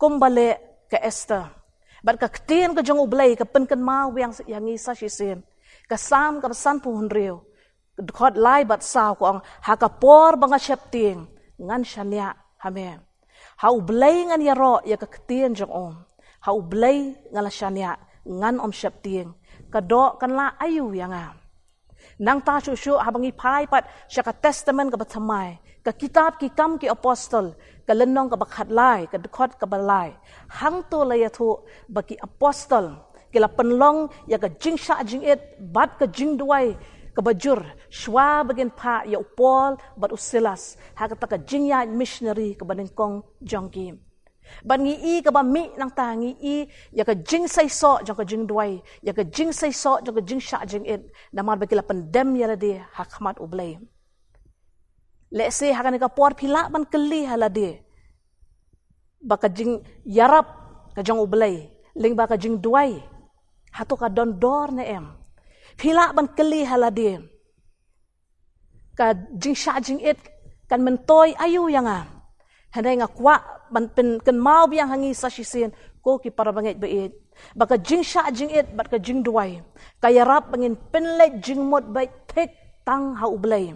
kumba leh ka Esther. Bad ka ktien ka jong U Blei ka pynkynmaw biang ïa ngi sa shisien. Ka Salm kaba sanphew hynriew, dkhot lai bad saw ka ong: Ha ka por ba nga sheptieng, ngan shaniah ha me. Ha U Blei ngan ïaroh ïa ka ktien jong u. Ha U Blei nga la shaniah, ngan ym sheptieng. Ka doh kan lah aïu ïa nga? Nangta shuh shuh haba ngi phai pat sha ka Testament kaba thymmai, ka kitab Ki Kam ki Apostol, ka lynnong kaba khatlai, ka dkhot kaba lai, hangto la ïathuh ba ki apostol ki la pynlong ïa ka jingshah jingit bad ka jingduwai kaba jur shuwa ba kin phah ïa u Paul bad u Silas ha kata ka jingïaid missionary kaba nyngkong jong ki. Bad ngi i kaba mih nangta, ngi i ïa ka jingseisoh jong ka jingduwai, ïa ka jingseisoh jong ka jingshah jingit, namar ba ki la pyndem ïa lade ha khmat U Blei. Lehse ha kane ka por phi lah ban kylli ha lade ba ka jingïarap ka jong U Blei lyngba ka jingduwai, hato ka don dor ne em? Phi lah ban kylli ha lade, ka jingshah jingit kan myntoi aïu ïa nga? Hynrei nga kwah ban pynkynmaw biang ha ngi sa shisien, ko ki para bangeit ba ïeit, ba ka jingshah jingit bad ka jingduwai ka ïarap ba ngin pynleit jingmut beit thik tang ha U Blei.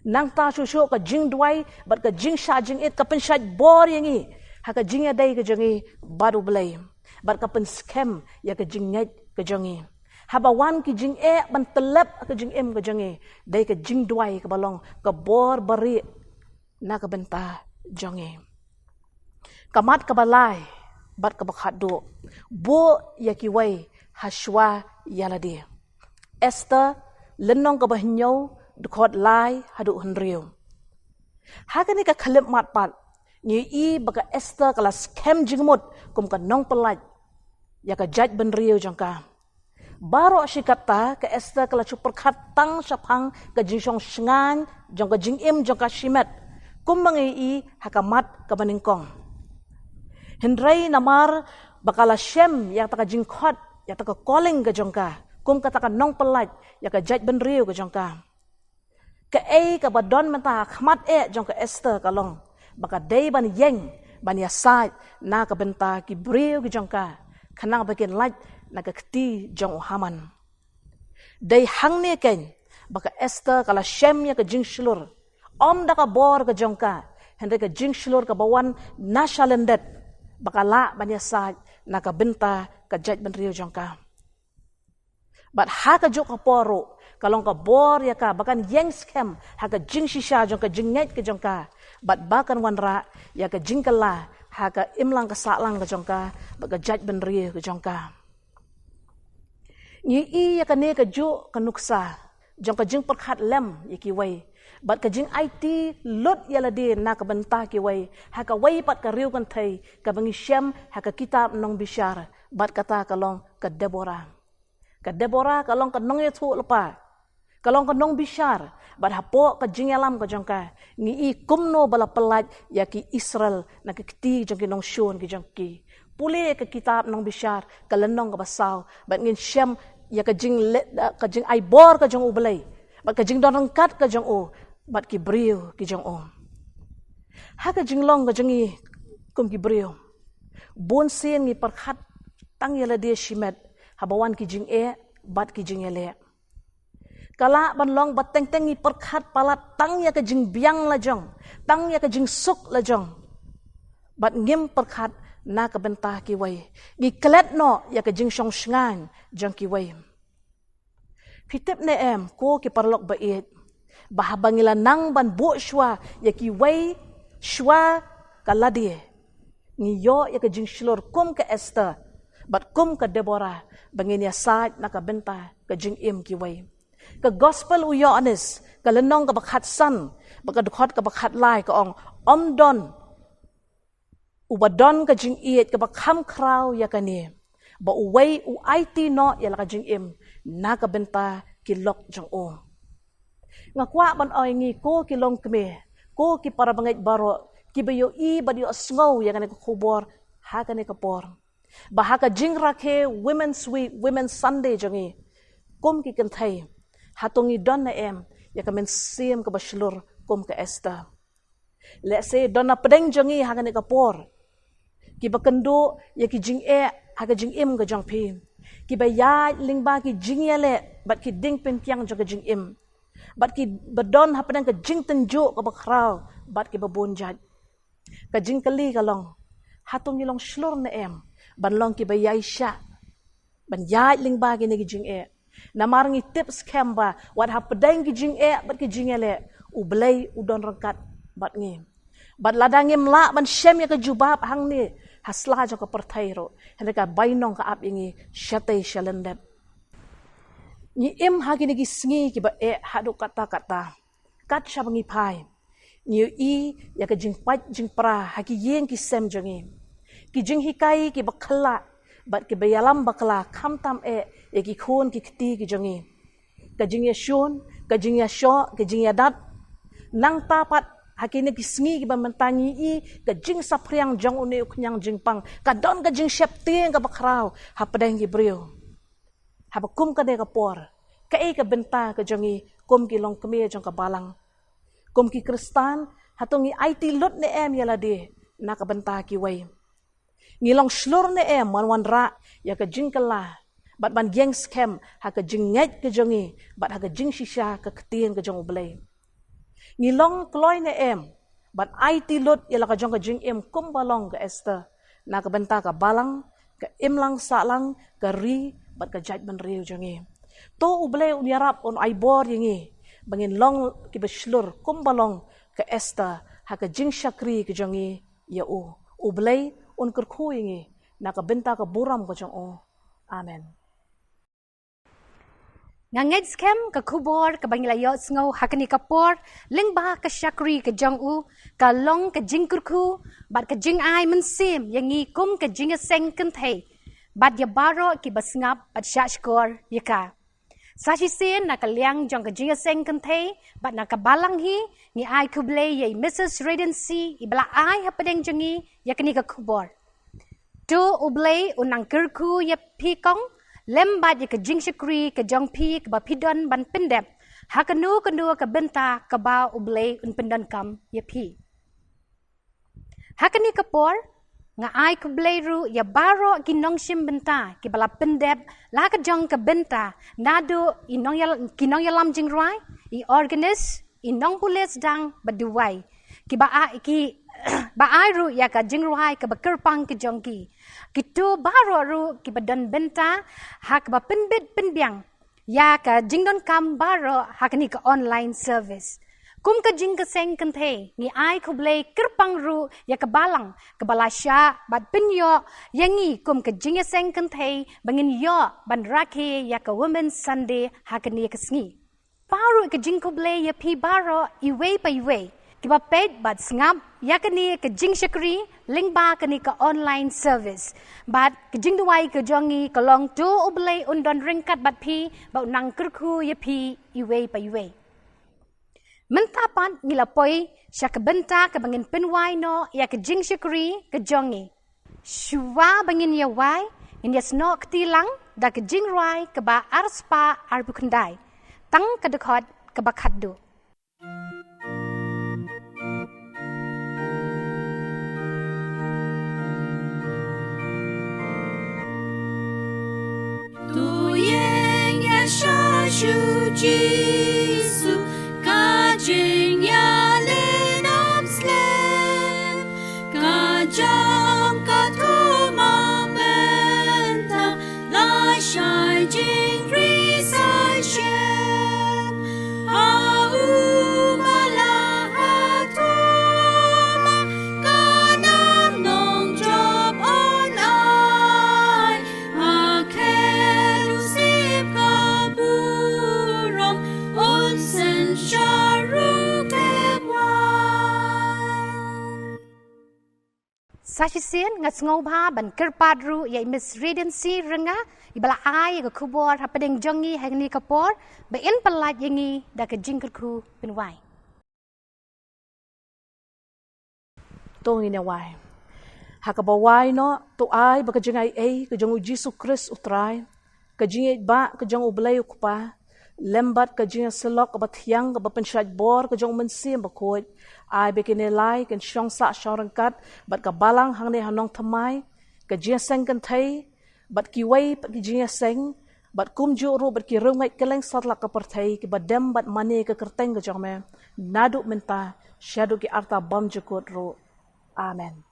Nangta shuh shuh ka jingduwai bad ka jingshah jingit ka pynshait bor ïa ngi ha ka jingïadei ka jong ngi bad U Blei, bad ka pynskhem ïa ka jingngeit ka jong ngi. Haba wan ki jingeh ban tyllep ha ka jingim ka jong ngi, dei ka jingduwai kaba long ka bor barieh na ka bynta jong ngi. Ka mat kaba lai bad kaba khatduh: Buh ïa kiwei ha shuwa ïa lade. Esther, lynnong kaba hynñiew, dkhot lai haduh hynriew. Ha kane ka khyllipmat pat ngi i ba ka Esther ka la skhem jingmut kum ka nongpyllait ïa ka jaitbynriew jong ka. Baroh shi katta ka Esther ka la shu pyrkhat tang shaphang ka jingshong shngaiñ jong ka jingim jong ka shimet, kumba ngi ïohi ha ka mat kaba nyngkong. Hynrei namar ba ka la shem ïa kata ka jingkhot, ïa kata ka calling ka jong ka kum kata ka nongpyllait ïa ka jaitbynriew ka jong ka. Kaei kaba don mynta ha khmat eh jong ka Esther ka long ba ka dei ban ïeng, ban ïasaid na ka bynta ki briew ki jong ka, khnang ba kin lait na ka kti jong u Haman. Dei hangne keiñ ba ka Esther ka la shem ïa ka jingshlur, ym da ka bor ka jong ka, hynrei ka jingshlur kaba wan na sha lyndet, ba ka lah ban ïasaid na ka bynta ka jaitbynriew jong ka. Bad ha kajuh ka por ruh ka long ka bor ïa ka ba kan ïeng skhem ha ka jingshisha jong ka jingngeit ka jong ka, bad ba kan wanrah ïa ka jingkylla ha ka imlang ka sahlang ka jong ka bad ka jaitbynriew ka jong ka. Ngi ïohi ïa kane kajuh ka nuksa jong ka jingpyrkhat lem ïa kiwei bad ka jingaiti lut ïa lade na ka bynta kiwei ha kawei pat ka riew kynthei kaba ngi shem ha ka kitab Nongbishar, bad kata ka long ka Deborah. Ka Deborah ka long ka nongïathuhlypa, ka long ka nongbishar, bad hapoh ka jingïalam ka jong ka ngi ïohi kumno ba la pyllait ïa ki Israel na ka kti jong ki nongshun ki jong ki. Pule ka kitab Nongbishar ka lynnong kaba saw bad ngin shem ïa ka jingleh, ka jingai bor ka jong U Blei bad ka jingdon ryngkat ka jong u bad ki briew ki jong u. Ha ka jinglong ka jong ngi kum ki briew, bun sien ngi pyrkhat tang ïa lade shimet haba wan ki jingeh bad ki jingïaleh. Ka lah ban long ba teng teng ngi pyrkhat palat tang ïa ka jingbiang la jong, tang ïa ka jingsuk la jong, bad ngim pyrkhat na ka bynta kiwei, ngi klet noh ïa ka jingshong shngaiñ jong kiwei. Phi tip ne em ko ki paralok ba ïeit, ba haba ngi la nang ban buh shuwa ïa kiwei shuwa ka lade, ngi ïoh ïa ka jingshlur kum ka Esther bad kum ka Deborah ba ngin ïasaid na ka bynta ka jingim kiwei. Ka Gospel u Ïoannis ka lynnong kaba khatsan bad ka dkhot kaba khatlai ka ong, ym don uba don ka jingïeit kaba kham khraw ïa kane, ba uwei u aiti noh ïa la ka jingim na ka bynta ki lok jong u. Nga kwah ban ong ïa ngi ko ki longkmie, ko ki para bangeit baroh kiba ïohi bad ïohsngew ïa kane ka khubor ha kane ka por, ba ha ka jingrakhe Women's Week, Women's Sunday jong ngi kum ki kynthei, hato ngi don ne em ïa ka mynsiem kaba shlur kum ka Esther? Lehse don na pdeng jong ngi ha kane ka por kiba kynduh ïa ki jingeh ha ka jingim ka jong phi, kiba ïaid lyngba ki jingïaleh bad ki dieng pynkiang jong ka jingim, bad kiba don hapdeng ka jingtynjuh kaba khraw bad kiba bun jait. Ka jingkylli ka long, hato ngi long shlur ne em ban long kiba ïaishah ban ïaid lyngba kine ki jingeh? Namar ngi tip skhem ba wat hapdeng ki jingeh bad ki jingïaleh, U Blei u don ryngkat bad ngi. Bad lada ngim lah ban shem ïa ka jubab hangne ha sla jong ka pyrthei ruh, hynrei ka bainong ka ap ïa ngi shatei sha lyndet. Ngi im ha kine ki sngi kiba eh haduh katta katta. Kat shaba ngi phai, ngi ïohi ïa ka jingpait jingpra ha ki ïing ki sem jong ngi. Ki jinghikai kiba khlaiñ bad kiba ïalam bakla, khamtam eh ïa ki khun ki kti ki jong ngi. Ka jingïashun, ka jingïashoh, ka jingïadat. Nangta pat ha kine ki sngi kiba mynta ngi ïohi ka jingsaphriang jong une u khñiang jingpang. Ka don ka jingsheptieng kaba khraw hapdeng ki briew. Haba kum kane ka por, kaei ka bynta ka jong ngi kum ki longkmie jong ka balang? Kum ki Khristan, hato ngi aiti lut ne em ïa lade na ka bynta kiwei? Ngi long shlur ne em ban wanrah ïa ka jingkylla bad ban ïeng skhem ha ka jingngeit ka jong ngi bad ha ka jingshisha ka ktien ka jong U Blei? Ngi long kloi ne em ban aiti lut ïa la ka jong ka jingim kumba long ka Esther na ka bynta ka balang, ka imlang sahlang, ka ri bad ka jaitbynriew jong ngi? To U Blei un ïarap, un ai bor ïa ngi ba ngin long kiba shlur kumba long ka Esther ha ka jingshakri ka jong ngi ïa u. U Blei un kyrkhu ïa ngi na ka bynta ka burom ka jong u. Amen. Nga ngeit skhem ka khubor kaba ngi la ïohsngew ha kane ka por lyngba ka shakri ka jong u ka long ka jingkyrkhu bad ka jingai mynsiem ïa ngi kum ka jingïaseng kynthei bad ïa baroh kiba sngap bad shahshkor ïa ka. Sa shisien na ka liang jong ka jingïaseng kynthei bad na ka balang hi, ngi ai khublei ïa i Mrs Redency iba la ai hapdeng jong ngi ïa kane ka khubor. To U Blei un nang kyrkhu ïa phi kong, lem bad ïa ka jingshakri ka jong phi kaba phi don ban pyndep ha kano kano ka bynta kaba U Blei un pyndonkam ïa phi. Ha kane ka por, nga ai khublei ruh ïa baroh ki nongshim bynta kiba la pyndep la ka jong ka bynta, naduh i nongïal-, ki nongïalam jingrwai, i organist, i nongpule sdang bad duwai. Kiba a-, ki, ba ai ruh ïa ka jingrwai kaba kyrpang ka jong ki. Kito baroh ruh kiba don bynta ha kaba pynbit pynbiang ïa ka jingdonkam baroh ha kane ka online service. Kum ka jingïaseng kynthei, ngi ai khublei kyrpang ruh ïa ka balang kaba la shah bad pynïoh ïa ngi kum ka jingïaseng kynthei ba ngin ïoh ban rakhe ïa ka Women's Sunday ha kane ka sngi. Paw ruh ka jingkhublei ïa phi baroh iwei pa iwei kiba peit bad sngap ïa kane ka jingshakri lyngba kane ka online service. Bad ka jingduwai ka jong ngi ka long to U Blei un don ryngkat bad phi bad un nang kyrkhu ïa phi iwei pa iwei. Mynta pat ngi la poi sha ka bynta kaba ngin pynwai noh ïa ka jingshakri ka jong ngi. Shuwa ba ngin ïa wai, ngin ïa snoh kti lang da ka jingrwai kaba arspah arphew khyndai, tang ka dkhot kaba khatduh. To ïeng ïa sha shu Jisu, ka jingïaleh ym slem, ka jam ka thoma mynta, la shai jingri sa shem. Ha u ba la ha thoma, ka nam nongjop un ai, ha khlem u sip ka burom, un synshar ruh klep wai. Sa shisien nga sngewbha ban kyrpad ruh ïa i Miss Redency Rynga, iba la ai ïa ka khubor hapdeng jong ngi ha kane ka por, ba in pyllait ïa ngi da ka jingkyrkhu pynwai. To ngin ïa wai. Ha kaba wai noh, to ai ba ka jingaiei ka jong U Jisu Khrist U Trai, ka jingïeit ba ka jong U Blei U Kpa, lem bad ka jingïasyllok kaba thiang kaba pynshait bor ka jong U Mynsiem Bakhuid, ai ba kine lai kin shong sah shong ryngkat bad ka balang hangne ha Nongthymmai, ka jingïaseng kynthei, bad kiwei pat ki jingïaseng, bad kumjuh ruh bad ki riewngeit kylleng satlak ka pyrthei kiba dem bad mane ka kyrteng ka jong me, naduh mynta shaduh ki arta bymjukut ruh. Amen.